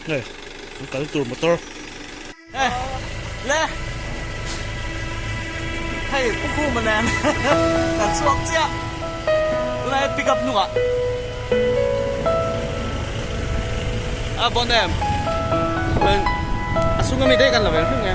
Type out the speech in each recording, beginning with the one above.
Hei an kal tur motor. Hei le hei Pu Khuma nen kan chhuak chiah tunah hian pick up hnungah a bon em a chung ami daih kan la ve hrim nge.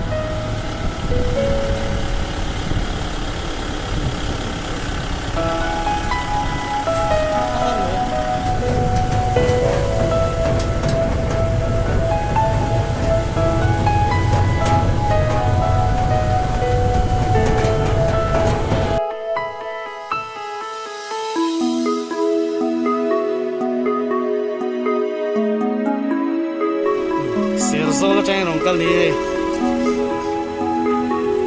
Serzawl atangin rawn kal ni hei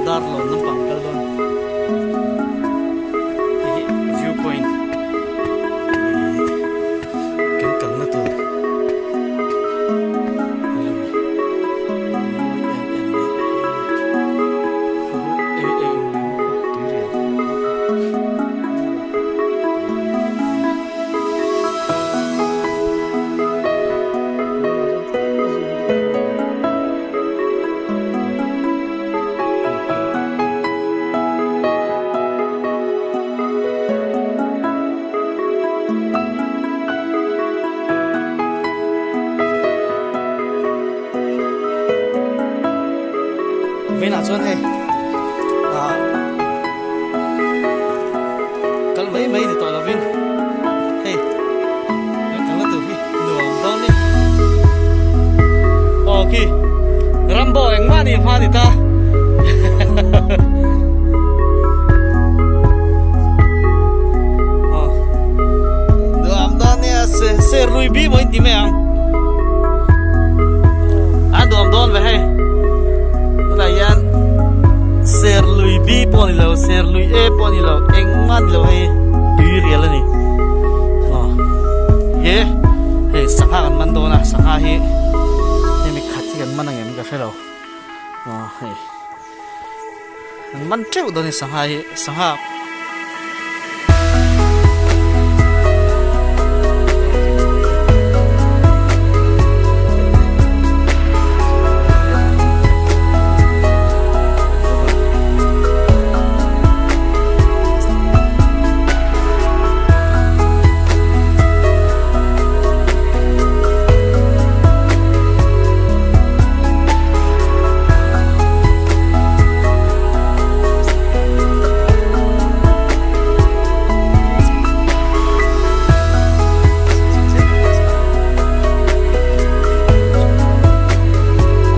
Darlawn lampang kal dawn. Hei hi view point kan kalna tur Venah chuan hei ah kal mai mai ni tawh lovin hei kan kalna tur hi nuam dawn ni aw khi Rambo engmah ni hma ni ta aw nuam dawn nia se ser lui bi maw in ti mai ang a nuam dawn ve hei tunah hian ser lui bi pawh ni lo ser lui e pawh ni lo engmah ni lo hei tui rial a ni aw he hei sangha kan man dawn a sangha hi hemi khat hi kan man ang em ka hre lo aw hei an man teuh dawn a ni sangha hi sangha.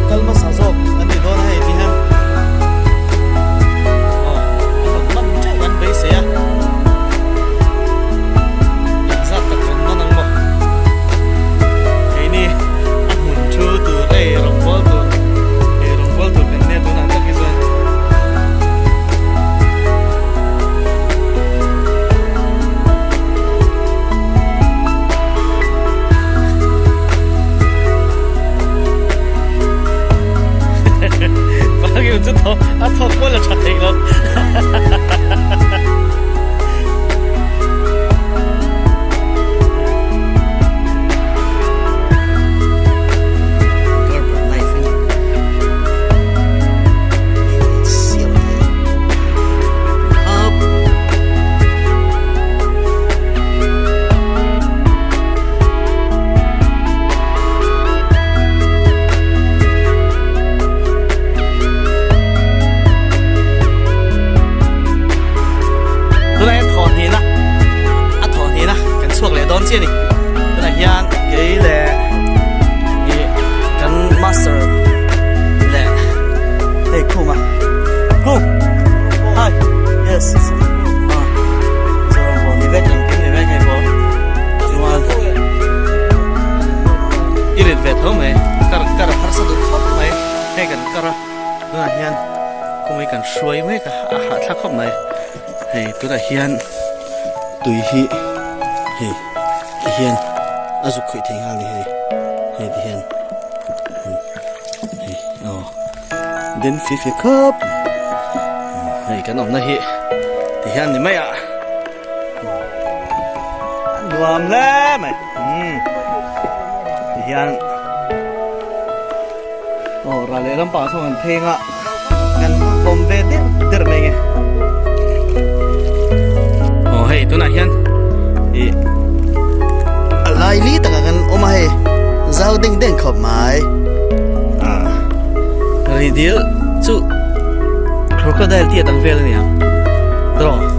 Kal hmasa zawk an ni dawn a hei ti hian aw an rawn man teuh an beisei a engzat tak rawn man ang maw keini a hmun thu tur hei rawngbâwl tur hei rawngbâwl tur kan nia tunah tak hi chuan. Pangil chu thaw a thawk pawh la tha thei lo. Tunah hian thawh hnihna a thawh hnihna kan chhuak leh dawn chiah a ni tunah hian kei leh ih kan master leh hei khuma khum hi yes ah chuan pawh ni vek engkim ni vek hei pawh chuan i rit ve tho mai kar kar a harsa duh khawp mai hei kan kar a tunah hian kawngei kan hruai mek a a hahthlak khawp mai hei tunah hian tui hi hei ti hian a zuk khawih thei nghal a ni hei hei ti hian hei aw den fi fi khawp hei kan awmna hi ti hian ni mai a nuam hle mai ti hian. Aw ral leh lampang ah sawn kan pheng a kan vawm ve der der mai nge. Aw hei tunah hian ih a lai li takah kan awm a hei zau deng deng khawp mai ah ri dil chu crocodile tih a dang vel a ni ang tawh.